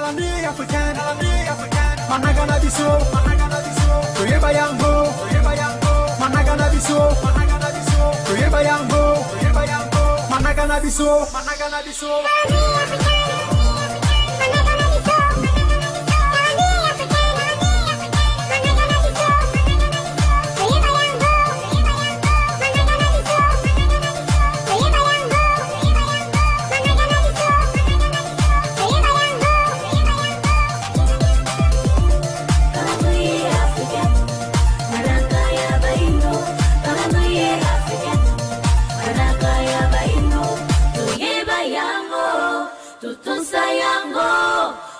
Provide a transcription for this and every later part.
Calendrier africain, calendrier africain, manaka na biso, manaka na biso, toyeba yango, toyeba yango, manaka na biso, manaka na biso, toyeba yango, toyeba yango, manaka na biso, manaka na biso.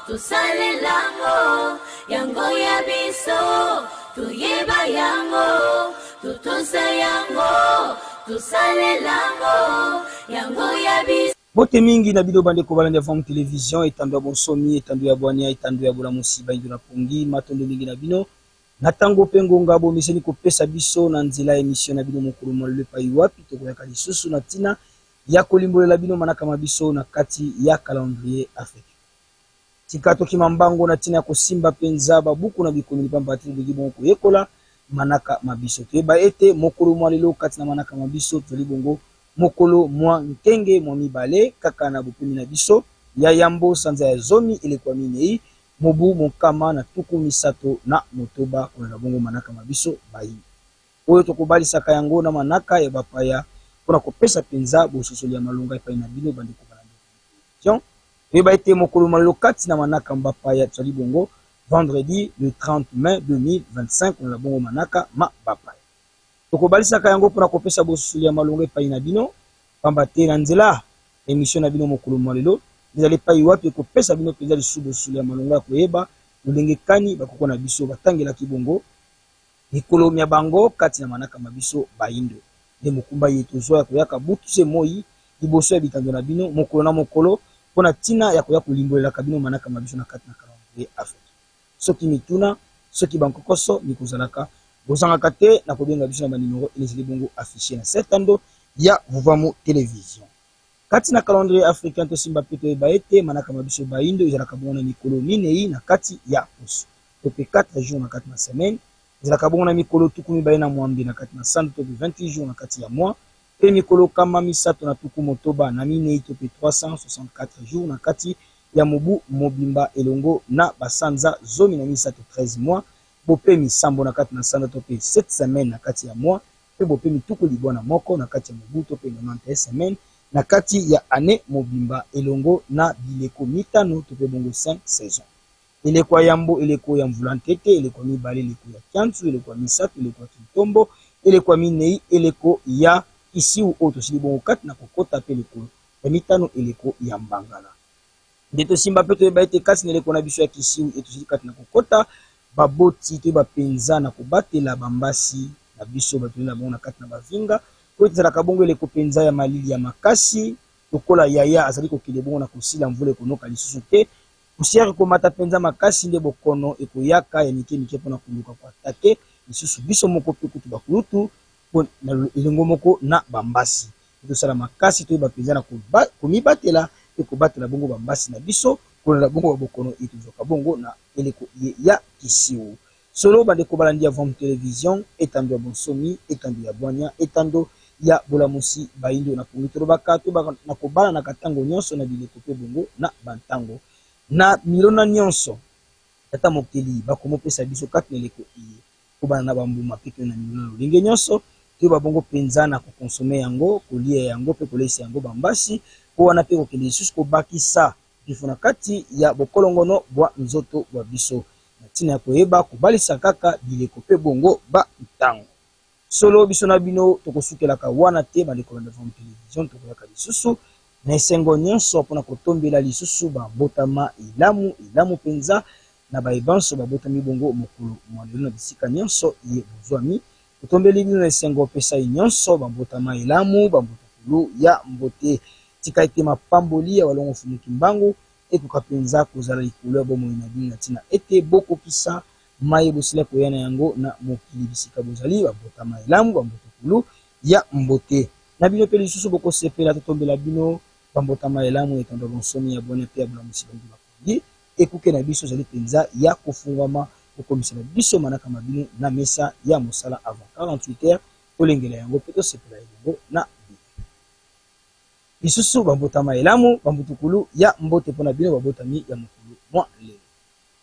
Tosalelango yango ya biso, toyeba yango, totosa yango, tosalelango yango ya biso. Mbote mingi na bino bandeko balandi ya Vam Television, etando ya bonsomi, etando ya bwania, etando ya bolamusi, bayindo na pongi, matondo mingi na bino na tango pe ngonga bomeseni kopesa biso na nzela ya emission na bino mokolo mwa lelo epayi wapi tokoyaka lisusu na tina ya kolimbolela bino manaka ma biso na kati ya calendrier africain. Tika tokima mbango na ntina ya kosimba mpenza babuku na bikomeli, mpamba te tolingi bongo koyekola manaka ma biso. Toyeba ete mokolo mwa lelo kati na manaka ma biso tozali bongo mokolo mwa nkenge mwa mibale kaka na bopemi na biso ya yambo sanza ya zomi eleko ya minei mobu monkama na 36 kolanda bongo manaka ma biso bayindo oyo tokobalisaka yango na manaka ya bapaya mpo na kopesa mpenza bososoli ya malonga epai na bino bandeko balandi ya television. Toyeba ete mokolo mwa lelo kati na manaka ma bapaya tozali bongo vendredi le 30 mai 2025 kolanda bongo manaka ma bapaya. Tokobalisaka yango mpo na kopesa bososoli ya malonga epai na bino, pamba te na nzela ya emission na bino mokolo mwa lelo ezali epai wapi ekopesa bino mpenza lisusu bososoli ya malonga ya koyeba lolenge kani bakoko na biso batangelaki bongo mikolo mya bango kati na manaka ma biso bayindo. Nde mokumba iye tozwa ya koyaka butu se moyi liboso ya bitando na bino mokolo na mokolo mpo na ntina ya koya kolimbolelaka bino manaka ma biso na kati na calendrier africain. Soki mituna, soki ba nkokoso mikozalaka, bozangaka te na kobenga biso na ba numero ena ezali bongo affiche na se etando ya Vuvamu Television. Kati na calendrier africain, tosimba mpe toyeba ete manaka ma biso bayindo ezalaka bongo na mikolo minei na kati ya poso, to mpe 4 jours na kati na semaine. Ezalaka bongo na mikolo 28 na kati na sanza, to mpe 28 jours na kati ya mois, mpe mikolo 364, to mpe 364 jours na kati ya mobu mobimba, elongo na basanza 13, 13 mois, bopemi sambo na kati na sanza, to mpe 7 semaines na kati ya mois, mpe bopemi 91 na kati ya mobu, to mpe 91 semaines na kati ya annee mobimba, elongo na bileko mitano, to mpe bongo 5 saisons. Eleko ya yambo, eleko ya mvula ntete, eleko ya mibale, eleko ya kiansu, eleko ya misato, eleko ya kintombo, eleko ya minei, eleko ya kisiu oyo tosili bongo kati na kokota, mpe eleko ya mitano, eleko ya mbangala. Nde tosimba mpe toyeba ete kati na eleko na biso ya kisiu eye tosili kati na kokota, baboti toyeba mpenza na kobatela bambasi na biso bato na bango na kati na bavinga, mpo ete ezalaka bongo eleko mpenza ya malili ya makasi, lokola yaya azali kokende bongo na kosila, mvula ekonoka lisusu te, Poussière ekomata penza makasi nde bokono ekoyaka ya mike mike pona koluka ko attaquer lisusu biso moko pe kutu ba kulutu po na elongo moko na ba mbasi. Pe tosala makasi toyeba penza na komibatela pe kobatela bongo ba mbasi na biso kolanda bongo ba bokono eye tozwaka bongo na eleko iye ya kisiwu. Solo bandeko balandi ya Vom Television, etando ya bonsomi, etando ya bwanya, etando ya bolamusi bayindo na pongi. Tolobaka toyebaka na kobalanaka tango nionso na bileko pe bongo na ba ntango. Na milona nionso Tata Mokeli bakomopesa biso kati na eleko eye, kobanda na ba mbuma pe kino na milona lolenge nionso, toyeba bongo penza na ko consommer yango, koliya yango pe koleisa yango ba mbasi, po wana pe kokende lisusu kobakisa mpifo na kati ya bokolongono bwa nzoto bwa biso, na ntina ya koyeba kobalisa kaka bileko mpe bongo ba ntango. Solo, biso na bino tokosukelaka wana te, bandeko ba Novum Television, tokoyaka lisusu na esengo nyonso mpo na kotombela lisusu ba mbotama elamu, elamu mpenza na baye banso babotami bongo mokolo mwa lelo na bisika nyonso iye bozwami. Totombeli bino na esengo mpe sai nyonso ba mbotama elamu, ba mbotokulu ya mbote. Tika ete mapamboli ya Walongo Mfumu Kimbangu ekoka mpenza kozala likolo ya bomoi na bino na ntina ete bokokisa maye bosila koya na yango na mokili bisika bozali, ba mbotama elamu, ba mbotokulu ya mbote. Na bino mpe lisusu bokosepela totombela bino ba mbotama elamu, etando ya bonsomi, ya bwania mpe ya bolamusi bayindo bakongi. Ekuke na biso ezali mpenza ya kofungwama kokomisela biso manaka ma bino na mesa ya mosala avant 48 heures. Tolengela yango mpe tosepela elongo na bino. Lisusu bambotama elamu, bambutukulu ya mbote mpo na bino babotami ya mokolo mwa lelo.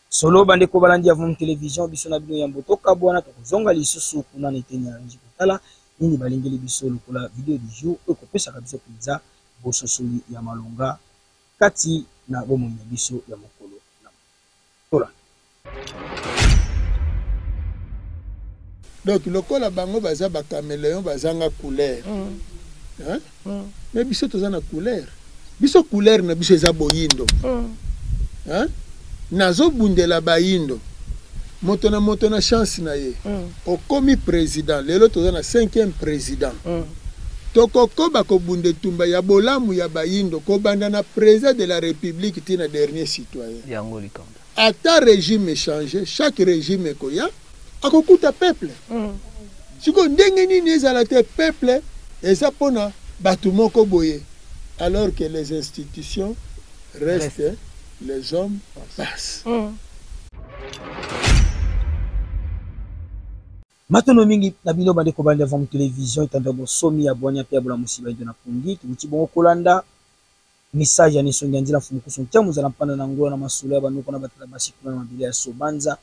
Solo bandeko balandi ya Vom Television, biso na bino yambo tokabwana, tokozonga lisusu kuna na eteni ya regie kotala nini balengeli biso lokola video du jour oyo ekopesaka biso mpenza bososoli ya malonga kati na bomoi na biso ya mokolo na mokolo. Tolanda. Donc lokola bango baza ba cameleon bazanga couleur hein? Mais biso toza na couleur, biso couleur na biso eza boyindo hein? Nazobundela bayindo, moto na moto na chance na ye. Okomi president lelo, toza na cinquième president. Tokokoba kobunda etumba ya bolamu ya bayindo, kobanda na president de la République ti na dernier citoyen. Yango likambo. Ata régime echange, chaque régime ekoya akokuta peuple. Sikoyo ndenge nini ezala te peuple eza mpona bato moko boye, alors que les institutions restent, les hommes passent. Matondo mingi na bino bandeko balandi ya Vam Television, etando ya bosomi ya bwanya mpe ya bolamusi bayindo na pongi. Towuti bongo kolanda message ya Nesongi ya Nzila Mfumu Kusu Ntiamu Zala Mpanda na Ngola na masolo ya banoko na batata basi kuna na mabele ya Sobanza.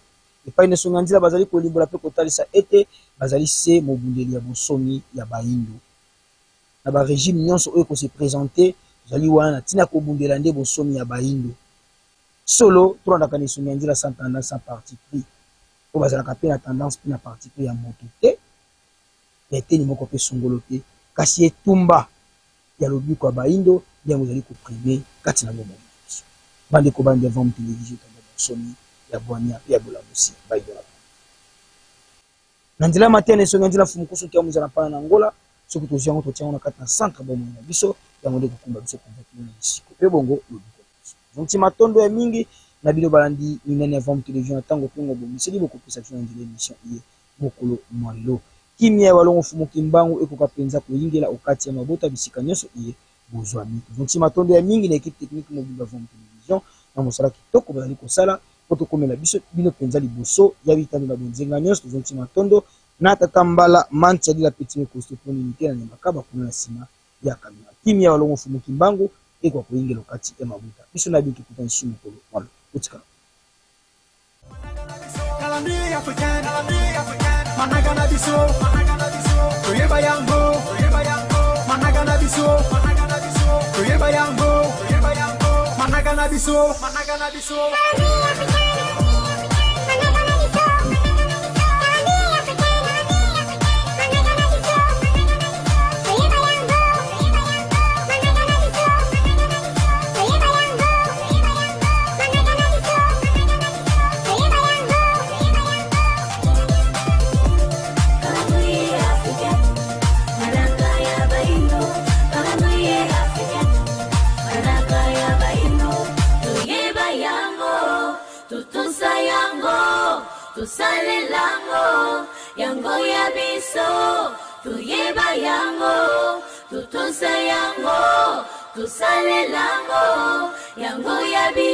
Epai Nesongi ya Nzila bazali kolimbola mpe kotalisa ete bazali se mobundeli ya bonsomi ya bayindo. Na ba regime nyonso oyo eko se presenter, tozali wana na ntina ya kobundela nde bonsomi ya bayindo. Solo, tolandaka Nesongi ya Nzila sans tendance, sans parti pris. Oyo bazalaka mpe na tendance mpe na parti pris ya moto te, ya eteni moko mpe songolo te, kasi etumba ya lobiko ya bayindo nde yango ezali ko primer kati na bomoi na biso. Bandeko balandi ya Vam Television, etando ya bonsomi, ya bwania mpe ya bolamusi bayindo na Congo. Na nzela ya mateya na esongi ya nzela Mfumu Nkusu Nkiamu Nzala Mpana na Angola, soki tozwi yango totia yango na kati na centre ya bomoi na biso, yango nde ekokumba biso mpenza kino na lisiko mpe bongo lobiko na biso. Nazongisi matondo ya mingi na bino balandi minene ya Vam Television na tango mpe ngonga bomiseli bokopesa biso na nzela ya emission iye mokolo mwa lelo. Kimia ya Walongo Mfumu Kimbangu ekoka penza koyingela okati ya mabota bisika nionso iye bozwami. Tozongisi matondo ya mingi na equipe technique mobimba ya Vom Television na mosala kitoko bazali kosala po tokomela biso bino penza liboso ya bitando na bonzenga nionso. Tozongisi matondo na tata Mbala Mantia de la Petite Costaud po nini te na Nyamakaba kuna na sima ya camera. Kimia ya Walongo Mfumu Kimbangu ekoka koyingela okati ya mabota. Biso na bino tokutani lisusu mokolo mwa lobi. Botikala. Calendrier africain, manaka na biso, toyeba yango, manaka na biso, toyeba yango, manaka na biso, manaka na biso. Tosalelango yango ya biso, toyeba yango, totosa yango, tosalelango yango ya biso.